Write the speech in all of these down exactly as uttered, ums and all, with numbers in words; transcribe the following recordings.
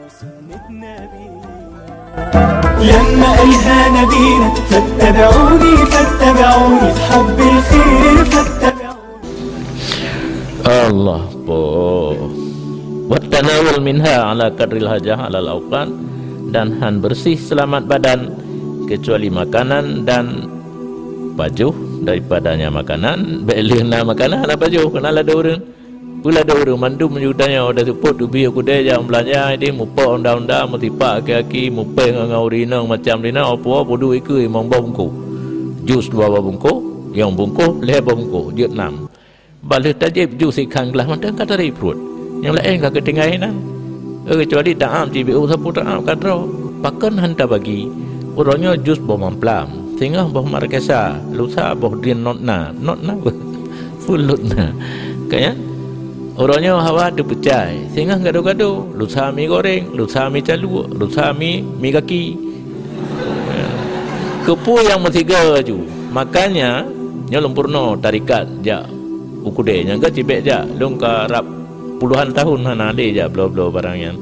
لما قالها نبينا فاتبعوني، فاتبعوني في حب الخير، فاتبعوني. Allah po. Wat tanawul minha ala qadril hajah alal auqan, dan han bersih seulamat badan kecuali makanan dan pajoh. Daripadanya makanan, bék lheueh na makanan hana pajoh, keunan ladôm ureuëng. Peue ladôm ureuëng mandum meunyoe tanyoe, dah seupôt teubiet keudè jak meubelanja, ideh mupok honda-honda, meusipak aki-aki, mupéh ngon, ngon ureuëng inong macam dina, opo-opo duek ikeue limong boh bungkôh. Jus dua boh bungkôh, nyang bungkôh lhèe boh bungkôh, jeuet nam. Bah lheueh tajieb jus ikan glah mantong ka tari pruet. Nyang laén ka keutinggai inan. Eh, keucuali taab cit, biôh sapeue taab ka droe. Pakon han tabagi? Uroe nyoe jus boh mamplam, singoh boh markesa, lusa boh drien not na. Not na? Full lot na. Ka nyan? Uroe nyoe hawa teupeucai, singoh gado-gado, lusa mi goreng, lusa mi caluek, lusa mi, mi gaki. Keupeue nyang meusigoe laju? Makanya, nyoe lôn peurunoe tarekat jak u keudè nyan, ka cibèk jak. Lôn ka rab puluhan tahun hana lé jak bloe-bloe barang nyan.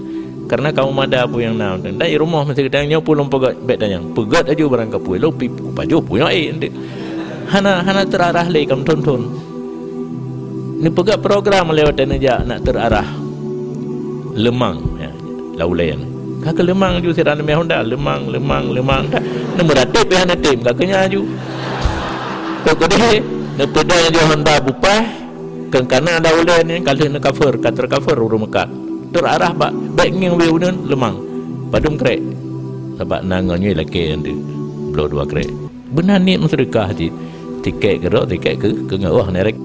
Karena ka meumada peue nyang na. Dan i rumoh meusigoe nyoe pun lôn peugöt, bèk tanyong. Peugöt laju barang kapeue. Lôn pi kupajoh peue nyang, eh, eunteuk. Hana, hana teurarah lé ka meuthon-thon. Neupeugah program lewat dan neujak nak teurarah. Leumang, ya, lam ulèe nyan. Ka keu leumang ju sira neumè Honda, leumang, leumang, leumang. Dah, neumeuratéb pih hana tem, ka keu nyan ju. Kok keudeh, neupeudong ju Honda bupah, keu kana lam ulèe nyan, ka lheueh neucover, ka tercover ureueng meukat. Teurarah bak, bèk ngieng wéh uneuen, leumang. Padum krek. Sabab na ngon nyoe lakèe nyan deuh. Bloe dua krek. Beuna niet meuseudeukah cit. Tiket keudroe, tiket keu, keu ngon. Wah, nèrek.